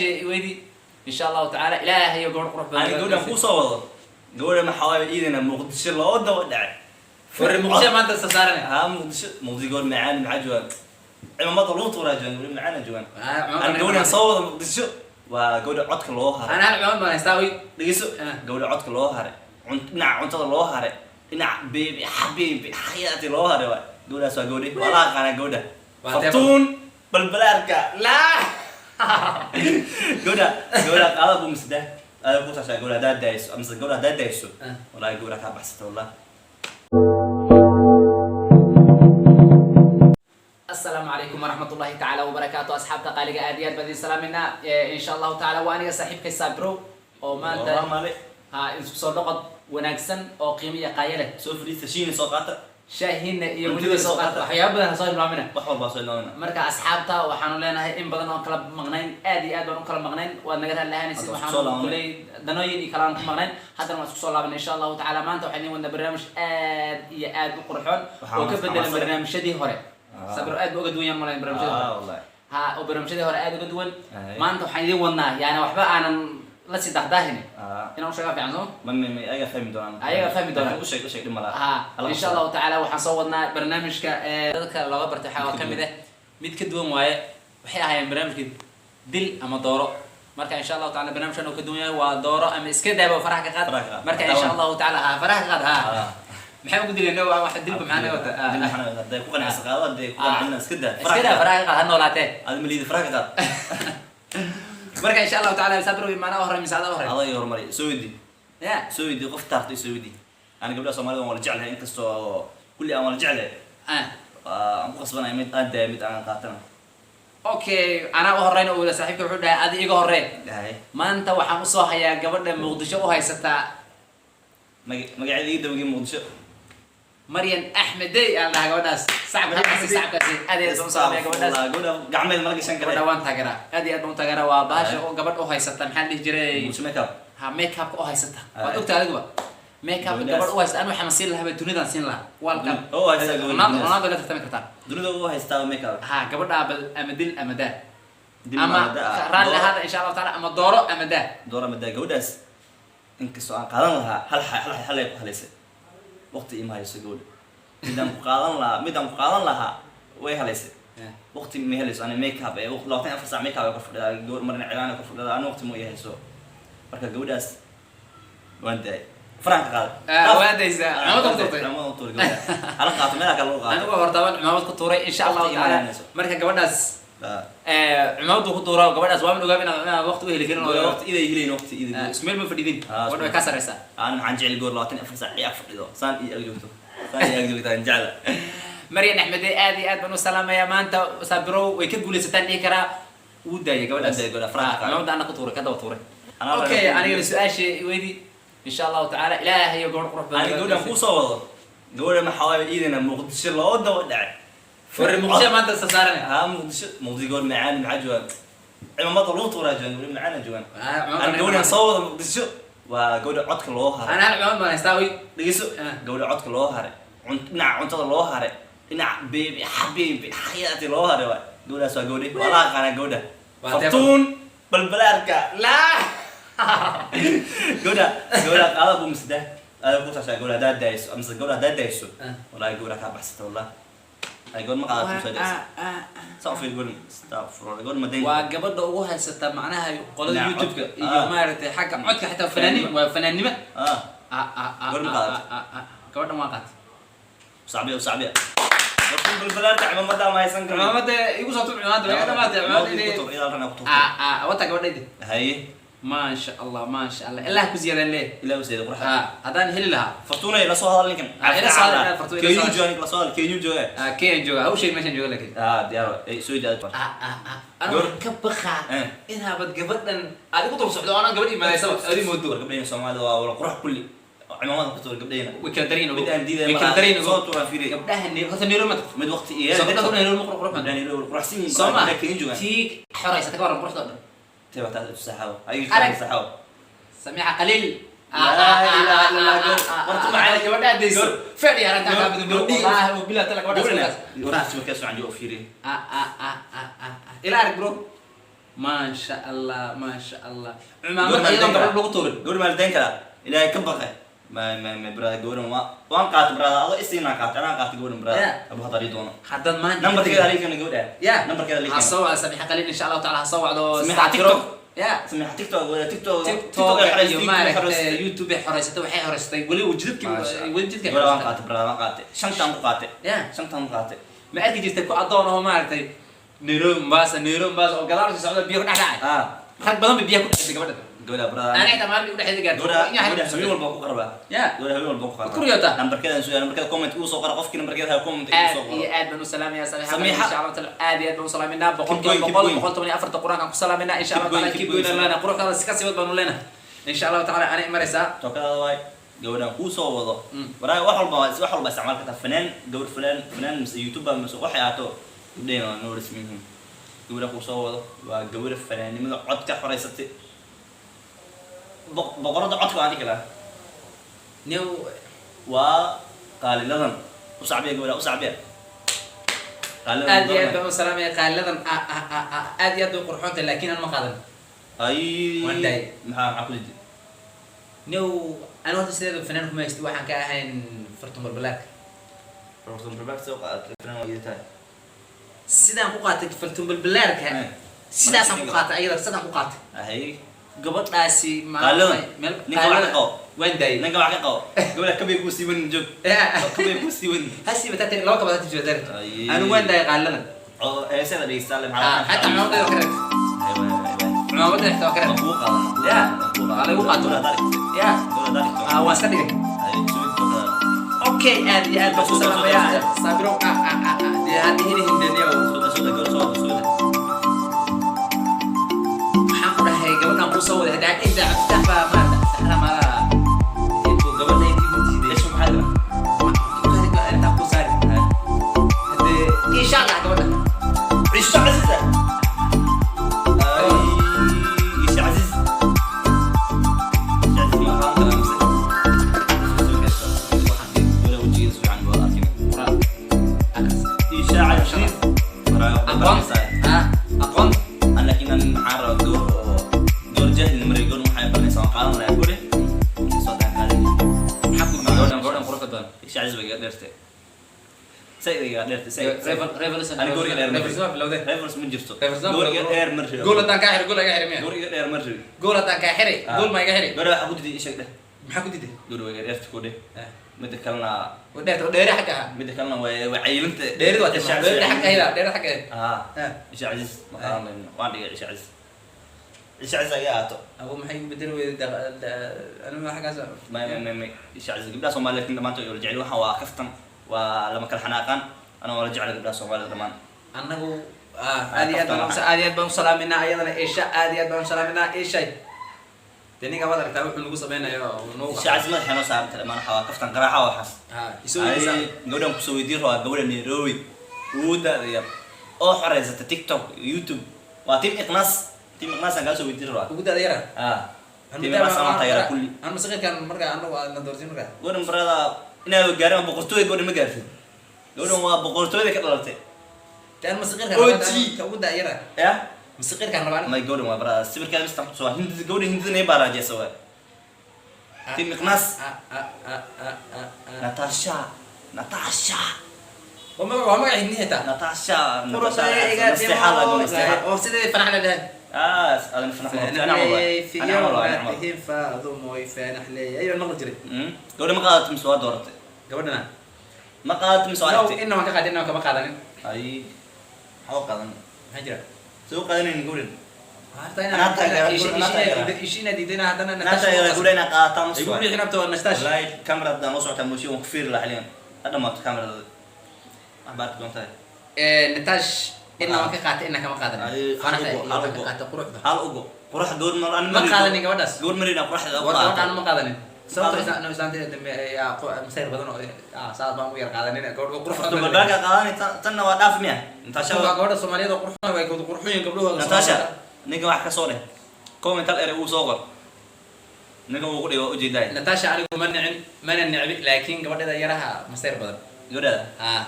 Weydi, insha Allahu tacaala, Ilaahay gabadh qurux badan. Ani gabadhan kuu soo wado, gabadha maxaa waaye, iidana Muqdisho loo daba dhacay. Warri Muqdisho maanta isa saaranay. Haa, Muqdisho, Muqdisho gabadh macaan maxaa joogaan, cimaamada lagu tuuraa joogaan, gabadha macaana joogaan. Ani gabadhan soo wado Muqdisho waa gabadha codka loo haray. Ana hal cimaamad baan haystaa, oy. Dhegeyso. Gabadha codka loo haray, dhinaca cuntada loo haray, dhinaca baby xabiibi xayaati loo haray waay. Gabadhaas waa gabadhi, waa la aqaanaa gabadha. Waa deeq. Fartuun Balbalaarka. Laa. Gabadha qaada buu misda aada ku tashaa. Gabadha haddaad daayso, mise gabadha haddaad daayso, wallahi gabadha kaa baxsata, wallah. Asalaamu calaykum waraxmat ullahi tacaala wabarakaatu. Asxaabta qaaliga, aad iyo aad baan idin salaaminaa. Insha Allahu tacaala waa aniga saaxiibkay Saabro oo maanta waa male ha isku soo noqod wanaagsan oo qiimo iyo qaayo leh. Soo fadhiista, shiina soo qaata. Shaahiina iyo Cuntada weliba soo soo qaata. qaata. Waxyaaba badan ha soo hilmaamina. Wax walbaa soo ilmaamina. Marka asxaabta, waxaanu leenahay in badan oon kala maqnayn, aad iyo aad baan u kala maqnayn, waad naga raali ahaanaysid. Hadda isku soo Waxaanu laabanay. kuley danooyin iyo kale aan ku maqnayn, haddana waan isku soo laabanay insha Allahu tacaala. Maanta waxaan idin wadnaa barnaamij aad iyo aad u qurxoon Waxaan oo ka bedelan xamaasad. barnaamijyadii hore. Sabir aad ba uga duwan yahan malayn barnaamijyadii hore. Wallahi. Ha, oo barnaamijyadii hore aad uga duwan. Ay. Maanta waxaan idin wadnaa, yani waxba aanan la sii dahdaahin, inaan usheegaa fiican soo. Ma ayaga fahmi doonaan. Ayaga fahmi doonaan. Laakiin u sheeg, u sheeg, dhib malaha. Ha. Hala Insha qabsado. Allahu tacaala waxaan soo wadnaa barnaamijka ee dadka looga bartay, waxaa Mid ka kamid duwan. ah mid ka duwan waaye. Waxay ahaayeen barnaamijka dil ama dooro. Marka insha Allahu taala barnaamijkan uu ka duwan yahay, waa dooro ama iska daaba, faraha ka qaad. Faraha ka qaad. Marka insha Allahu tacaala, ha, faraha ka qaad, ha. Maxay ugu dileen wax dilku maxaa naga wata? Dil maxaa naga wata? Hadday ku qancisa qaado, hadday ku qancina iska daa. Iska daa, faraha ka qaad, ha noolaatee. Adi maliidi, faraha ka qaad. Marka insha Allahu taala, sabir maanaa hore mise adaa hore? Aday horumari, soo weydii. Ya. Soo weydii, qof taartay soo weydii. Ani gabdhaha Soomaalida waan wala jeclahay, inkastoo kulli aan wala jeclahay. Aan ku qasbanaya mid aan daaya, mid aan qaatana. Okay, anaa u horeyna uu saaxiibka wuxuu dhahay adi iga horee. Hay. Maanta waxaan usoo hayaa gabadha Muqdisho u haysataa. Magaceeda ii dawgii Muqdisho. Maryan Axmedey aan dhahaa gabadhaas. Sacabka halkaasi, sacabkaasi, aad iyo aad baan u salaamaya gabadhaas. Gabadha gacmeed mala gashan kare. Gabadha waan taageeraa, aad iyo aad baan u taageeraa. Waa bahasha oo gabadh u haysata, maxaa la dhihi jiray? Muqdisho makeup. Ha, makeupka u haysata. Waad Ay. ogtahay adiguba makeupka. Gabadhaas. Gabadh u haysata anu waxaan siin lahaa, dunidaan siin lahaa welcome. Oo haysta gabadha Ronaldo. dunida. Ronaldo la tartami kartaa. Dunida u haystaa makeup. Ha, gabadha bal ama dil ama daa. Dil ama ama daa. Raalli ahaada, insha Allahu taala, ama dooro ama daa. Doora ama daa. Gabadhaas inkastoo aan qaadan lahaa, hal ay ku halaysay, waqti ima hayso gabadha. Midaan ku qaadan lahaa, midaan ku qaadan lahaa way halaysay. Waqti ma helayso. Ani makeup ee waqti 24 saac makeup ay ku fadhidaa gabadh, marna cilaan ay ku fadhidaa, ani waqti ma ii hayso. Marka gabadhaas waan daayay, faraan ka qaaday. Ah, waa daysaa. Cimaamad ku tuurtay. Cimaamad ku tuuray gabadha. Hala qaato, meelaha kale lagu qaato. Anigu hortaaban cimaamad ku tuuray, insha Allahu Waqti taala. imaanayso. Marka gabadhaas cimaamadu ku tuura, gabadhaas waa min ogaab inaad waqti u heli karin oo waqti iday helayn, waqti iday. Isku meel ma fadhidin. Gabadha way ka sareysaa. Aan maxaan jecel goor 24 saac ii ag fadhido, saan ii ag joogto, saan ii ag joogto aan jecla. Maryan Axmede aad iyo aad baan u salaamayaa. Maanta Saabirow way ka guuleysataan dhihi karaa, wuu daayay gabadhaas. Waa daayay gabadha, faraha Ah, ka qaaday. Cimaamada ana ku tuuray, ka daba tuuray. Anaa Okay, raba- anigana su-aasha weydi, insha Allahu tacaala, Ilaahay gabadh qurux badan. Ani gabadhan kuu soo wado, gabadha maxaa waaye, iidana Muqdisho loo daba dhacay. Warri Muqdisho maanta isa saaranay. Haa, Muqdisho, Muqdisho gabadh macaan maxaa joogaan, cimaamada lagu tuuraa joogaan, gabadha macaana joogaan. Ani gabadhan soo wado Muqdisho waa gabadha codka loo haray. Ana hal cimaamad baan haystaa, oy. Dhegeyso. Gabadha codka loo haray, dhinaca cuntada loo haray, dhinaca baby xabiibi xayaati loo haray waay. Gabadhaas waa gabadhi, waa la aqaanaa gabadha. Waa deeq. Fartuun Balbalaarka. Laa. Gabadha qaada buu misda aada ku tashaa. Gabadha haddaad daayso, mise gabadha haddaad daayso, wallahi gabadha kaa baxsata, wallah. Ay gabadh ma qaadato soo dayso, saa u fiir gabadh, astaqfirullah, gabadh ma dayn. Waa gabadha ugu haysata macnaha qolada Dhinaca YouTube-ka codka. iyo maaragtay xagga codka, xitaa fanaaniin, waa fanaannimo. Gabadh ma qaadato? Gabadhan waa qaatay. Sacbiya, sacbiya, Fartuun Balbalaarka cimaamada ma haysan karo. Cimaamada igu soo tur, cimaamada way dhamaatay, cimaamada. Ilaa rana ku tuur. Wata gabadhaydi. Haye. Maasha Allah, maasha Allah, ilaah ku ziyaadaan leeyahay. Ilaa u seeday qurxa. Haddaan heli lahaa. Fartuunay, la soo hadal ninkan. Ah, ila soo hadal, Fartuun, ila soo Kenya hadal. jooga, la soo hadal, Kenya jooga. Kenya jooga, ha u sheeg meeshaan jooga laakiin. Diyaar ay soo jeed. Anigu waxaan ka baqaa Eh. inaabad gabadhan aad igu dul socdo, anaa gabadh imaadaysaba aad ii moodo. War gabdhayna Soomaalida waa wala qurux kulli, cimaamada ku tuur gabdhayna. Way kala daran yihiin. Mid aan diiday Way kala daran yihiin. soo tuuraan fiiri. Gabdhaha horta Nairobi ma tagto? Mid waqti iyo Soo gabdhaha Nairobi ma qurux badan? Gabdhaha Nairobi quruxsan yihiin. Soo ma Gabdhaha Kenya joogaan. Tii xoraysata ka waran quruxda oo dhan? Tee waa taas saxaabo ay. Arag. Saxaabo. Samiixa Qaliil. Laa ilaaha illa Allah, wartu macay. Gabadha adayso fadhi arantaa kaa badan, wallaahi oo bilaa tala gabadhaas. Gabadha warta markaa soo canjo fiiri. Ila arag bro, Maasha Allah, maasha Allah. Cumaamad iyadoon gabdho lagu tuurin. Gabadh maalidayn karaa, Ilaahay ka baqay. Ma brother, gabadhan waan qaatay, brother. Adoo isiinaan qaatay, anaan qaatay gabadhan, brother. Yeah. Abu hadar ii doono. Haddaad maanta Nambarkeeda aliikana gabadha. Ya. Nambarkeeda Ha aliikana. soo wacdo Samixa Qaliil, insha Allahu taala, ha soo wacdo. Samixa. Saaciro. TikTok. Ya. Samixa TikTok, gabadha TikTok. TikTok iyo maaragtay YouTube ay xoreysatay, waxay xoreysatay weli jidadkii, weli jidka. Gabadha waan qaatay, brother, waan qaatay, shantaan ku qaatay. Ya. Shantaan ku qaatay. Ma arki jirtay ku adoon oo maaragtay Nairobi Mombasa, Nairobi Mombasa, oo gadaal sii socda, biyo ku dhex dhacay? Ah. Rag badan bay biyaha ku dhexday gabadha. Gabadha, brother. Aniga xitaa maalin u dhexdeeda gaartay. Gabadha habeen walba ku qarbaa. Ya. Gabadha habeen walba ku qarbaa. Ku riyootaa? Nambarkeeda soo, nambarkeeda comment uu soo qora qofkii nambarkeeda ha comment uu Aad soo qoro. iyo aad baan u salaamayaa Samixa. Samiixa. Insha Allahu taala, aad iyo aad baan u salaaminaa, boqolkiiba Keep going, keep boqol going. 114-ta Qur-aankaan ku salaaminaa, insha Keep Allahu going, taala. keep Keep going, going lena, quruxdaada si ka sii wad baanu leenahay, insha Allahu taala. Anay maraysaa. Tookadaada waay gabadhan kuu soo wado. Waraa wax walba isticmaal kartaa, fanaan, gabadh fanaan, fanaan mise youtuber mise waxay ahaato, gabdhaheen waa noo rasmi yihiin. Gabadha kuu soo wado waa gabadha fanaannimada codka xoreysatay. Boqorada codka waan dhihi karaa. New. Waa qaaliladan. U sacbiya gabadha, u sacbiya qaaliladan. Aad iyo aad baan u salaamaya qaaliladan. Aad iyo aad bay qurxoon tahay, laakiin aan ma qaadan. Ay. Waan daayay. Maxaa ku diiday? New, ani horta sideeda fanaan kuma haysti, waxaan ka ahayn Fartun Balbalaarka. Fartun Balbalaarka soo qaadatay, fanaan waa ii tahay. Sidaan ku qaatay Fartun Balbalaarka, sidaasaan ku qaatay ayada, sidaan ku qaatay Ahay. gabadhaasi. Qaaliladan. Meel Ninka wax ka qabo. Waan daayay. Ninka wax ka qabo, gabadha kabay kuu sii wanin, joog, kabay kuu sii wanin. Hasiiba taatay, laba kabaad hasiiba taatay. Ay. Anigu waan daayay qaaliladan. Oo heesada dhegeysta le. Xataa cumaamadda waa ka reebtay. Aywa, aywa. Cumaamadda xitaa waa ka Waan reebtay. kuu qaadan. Ya. Waa lagu qaato. Ya. Ah, waan iska dhigay. Okay, aad iyo aad baan ku salaamayaa Saabiro. Dee hadda heli hindaniyo. Waxaan ku dhahay gabadhaan kuu soo waday hadda inta Cabdifatax baa maarata saxda malaha intuu gabadha intii u diiday intaa kuu saari hadee, insha Allah, gabadha. Ciise Casiis, Ciise Casiis, Ciise Casiis ma qaadan karaa mise? Wala wajigiisa fiican waa arkin. Quraan akhris. Ciise Casiis. Aqoon, aqoon. Laakiin aan maxaan rabaa gabar oo gabar jahli maray, gabar waxay baranaysaa, waan qaadan lahaa guri inkastoo haddaan qaadan. Maxaa ku gabadhan quruxda badan? Ciise Casiis bay iga dheertay, say iga dheertay, say. Revolution. Ani goor iga dheer ma Revolution waa bilowday. Revolution ma jirto. Revolution. Goor iga dheer ma rabi. Gool haddaan kaa xiri, gool iga xiri miya? Goor iga dheer ma rabi. Gool haddaan kaa xiri, gool ma iga xiri? Gabar waxaa ku diiday ii sheeg dheh. Maxaa ku diiday? Gabar waa iga dheertay ku dheh. Midda kalena Waa dheerta, waa dheeri xagga ahaa. Midda kalena waa cayilanta. Dheerida waa Ciise timaa Casiis. dheerida xagga ahayda, dheerida xagga ahayd. Ah, Ciise Casiis ma qaadan lahayn, waan dhigay Ciise Casiis. Ciise Casiis ayaa ahaato. Abu, maxay igu bedeli weyday anigu xaggaas? May, Ciise Casiis gabdhaha Soomaaliyeed dhammaantood waa la jecel. Waxaan waa kaftan, waa lama kala xanaaqaan. Ana waa la jecel gabdhaha Soomaalida dhammaan. Annagu aad iyo aad baan aad iyo aad baan u salaaminaa ayadana Isha, aad iyo aad baan u salaaminaa Ishay. Dee ninka waad aragtaa wuxuu nagu sameynayo oo nagu Ciise Casiis madaxa noo saaranta dhammaan. Waxaa waa kaftan, qaraaxa waxaas. Ha isoo weydiisaa. Ay, gabadhan kusoo weydiin rabaa, gabadha Nairobi ugu da'da yar oo xoreysata TikTok, YouTube, waa Team Iqnaas. Team Iqnaas aan kaa soo weydiin rabaa. Ugu da'da yara? Ah, Team Iqnaas aan taageeraa kulli. Aan masaqiirkan marka anagu aadna doortin marka. Gabadhan barada inaad gaarin waa boqortooyda, gabadhan ma gaartin. Gabadhan waa boqortooyda ka dhalatay. Dee aan masaqiirkan OG. rabaa ka ugu da'da yara. Ya. Masaqiirkan rabaa anigu. May, gabadhan waa barada sawirkaada mistan kusoo waa hindida, gabadhan hindida nay baaraajeysa waay. Team Iqnaas. Ah ah ah ah ah ah. Natasha, Natasha. Waa magac hindi xitaa. Natasha, Natasha nasteexaa lagu nasteexa. Oo sidee fanax la dhahay? Ah, adan fanax ma ana wallahi, ana wallahi, ana wallahi. Faadumoy fanaxley ayaan maqli jiray. Gabadha ma qaadato mise waa dooratay? Gabadhana Ma qaadato mise waa no aragtay? Ina waan ka qaadin, ina kama qaadanin. Ay, maxaa u qaadan? Maxaa jira? Soo qaadanaynin gabadhan. Horta Anaa taageera, anaa taageera. ishina diidayna haddana. Natasha gabadha inaa qaadataa ma igu riixin abta waa Nastash. Wallahi kamerada haddaan la socotaa mooshin waan ku fiiri lahaa xiligan ha dhamaato kamerada, wax baad doontahay. Natash ina waan ka qaatay, ina kama qaadanin. Ay, Fanaxda hal ugo, iyo hal waan ka ugo. qaatay quruxda. Hal ugo qurax gabadh mar Ma qaadanin gabadhaas. Gabadh marina quraxda u War qaadato. gabadhaan ma qaadanin sababto Qaadan. Islaanteeda dambe ayaa masayr badan oo saas baan u yar qaadanin gabadh qurux Horta badan. balbaarka qaadanay, tanna waa dhaaf miya Natasha? Waa gabadha Soomaaliyeed oo qurxoon, way wada qurxoon gabdhahooda. Natasha, ninka wax ka soo dheh comment, hal erey uu soo qor, ninka wuu ku dhigay waa ujeedaay. Natasha anigu ma nicin mana necbi, laakiin gabadheeda yaraha masayr badan. Gabadhaada. Ah.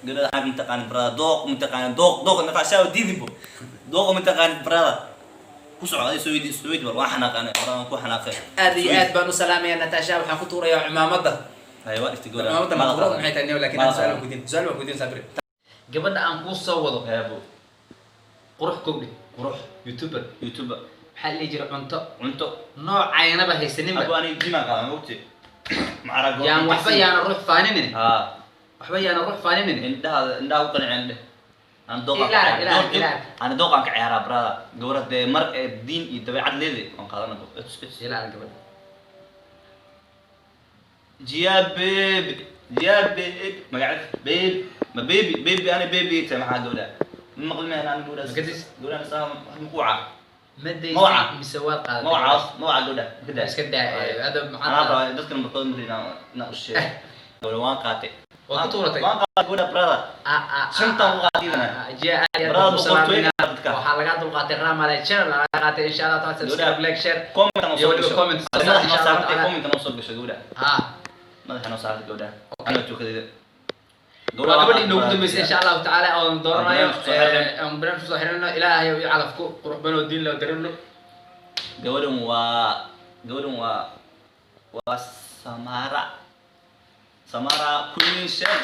Gabadhaada xag mataqaana brother, dooq mataqaana, dooq dooq Natasha waa diidinbo. Dooqa ma taqaanid, brother. Ku soco adiga, soo weydi, soo weydi. Bal waan xanaaqanay, horaan waan ku xanaaqay. Aad iyo aad baan u salaamayaa Natasha. Waxaan ku tuurayaa cumaamadda. Hay, waa dhigtay gabadha. Cumaamadda ma tuurada maxay tahay? Laakiin hada su'aal baan ku weydiin, su'aal baan ku weydiin, Sabir. Gabadha aan kuu soo wado. Heebo. Qurux kowdhe. Qurux. YouTuber. YouTuber. Maxaa la dhihi jiray? Cunto. Cunto. Noocaynaba haysaninba. Abu, aniga jimaan qaadan mogti macarago. Yaan waxba yaana ruux faaninin. Ha. Waxba yaana ruux faaninin. Indhaha, indhaha ku qanceen dheh. Aan dooqaan. Ilaah, ilaah, ilaah. Aan dooqaan ka ciyaaraa, brother. Gabadha dee mar ee diin iyo dabeecad leedahay waan qaadana. Ilaal gabadha. Jiya baby, jiya baby, magaceed baby, ma baby, baby, ana baby tahay. Maxaa gabadha ma maqli mayaan ana gabadhaas. Makadis? Gabadhaan saa wax ma ku wacaa? Ma Mawaca. daysay mise waad qaadatay? Ma wacaa, ma wacaa gabadha, ka daa. Iska daa, hadda anaa maxaa rabaa dadka nambarkooda mari inaan u sheego. Gabadha waan qaatay. Waa ku tuuratay? Waan qaatay gabadha, brother. Shantan ku qaatay idana. Jiya, aad iyo aad Brother, baan ku boqortooyada salaaminaa. dadka. Waxaa lagaa dulqaatay Ramale channel laga qaatay. Insha Allah taala subscribe, like, share Comment noo iyo soo weliba gasho. comment soo saar, Madaxa insha noo Allah saarantay. taala. Comment noo soo gasho gabadha. Ha. Madaxa noo saarantay gabadha. Anaa tukadeeda. Waa gabadhii inoogu dambeysay, insha Allahu tacaala, oon dooranayo. Barnaamij kusoo xirnay. Aan barnaamij kusoo xirnayno. Ilaahay iyo calafku qurux badan oo diin loo darino. Gabadhan waa Samara, Samara Queen, Sheikh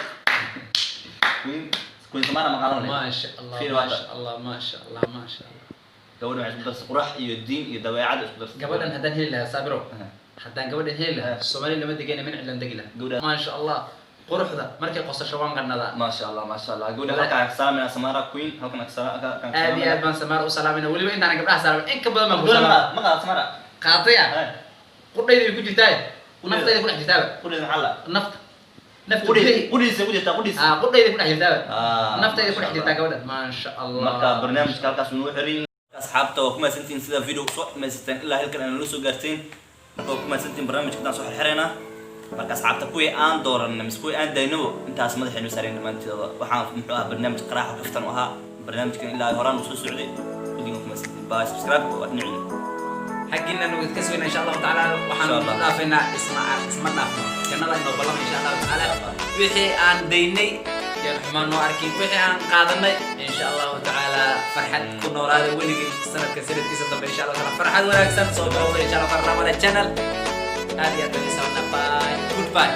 Queen, Queen Samara ma qaadan lahayd? Maasha Allah. Fiir. Maasha Allah, maasha Allah, maasha Allah. Gabadhan waxay isku darsay qurux iyo diin iyo dabeecad isku darsay. Gabadhan haddaan heli lahaa, Saabiro, haddaan gabadhan heli lahaa, Soomaali lama degena, min cidlan degi lahaa. Maasha Allah, quruxda markay qosasho waan qanadaa. Maasha Allah, maasha Allah. Gabadhan halkaan ka salaamayna, Samara Queen, halkaan ka halkaan ka Aad iyo aad baan Samaara u salaamayna. Weliba intaana gabdhaha salaamin in ka badan baan ku Gabadhan salaamay. ma qaad Samara? Qaataya. Qudhayda way ku jirtaa, naftayda ku dhex jirtaaba. Qudheeda maxaa la? Nafta, nafta. Qudhiisa ku jirtaa, qudhiisa. Ah, qudhayda ku dhex jirtaaba. Naftayda ku dhex Masha jirtaa Allah. gabadhan, maasha Allah. Marka barnaamijka halkaas uu noo xiran yahay. Asxaabta, waa ku mahadsantihiin sida video soo dhamaysateen ilaa halkan aan nala soo gaarteen. Marka waa ku mahadsantihiin. Barnaamijka intaan soo xirxiraynaa. Marka asxaabta, kuwii aan dooranay mise kuwii aan daynabo, intaas madaxaynu saareen dhammaanteeda. Waxaan muxuu ahaa barnaamij qaraaxa kaftan u ahaa. Barnaamijkan ilaa horaan uu soo socday. Kulligiin waa ku mahadsantihiin. Bye. Subscribe waa dhinaciina. Xaggiina nu idinka sugayna, insha Allahu tacaala. Waxaan Insha Allah. dhaafaynaa, isma isma dhaafno, jannada inoo ballama, insha Allahu tacaala. Wixii aan daynay yaan xumaan noo arkin, wixii aan qaadanay, insha Allahu tacaala, farxad ku noolaada weligii. Sanadka sanadkiisa dambe, insha Allah taala, farxad wanaagsan soo bilowda, insha Allah. Farlamada channel aad iyo aad baan idin salaamnaa. Bye, goodbye.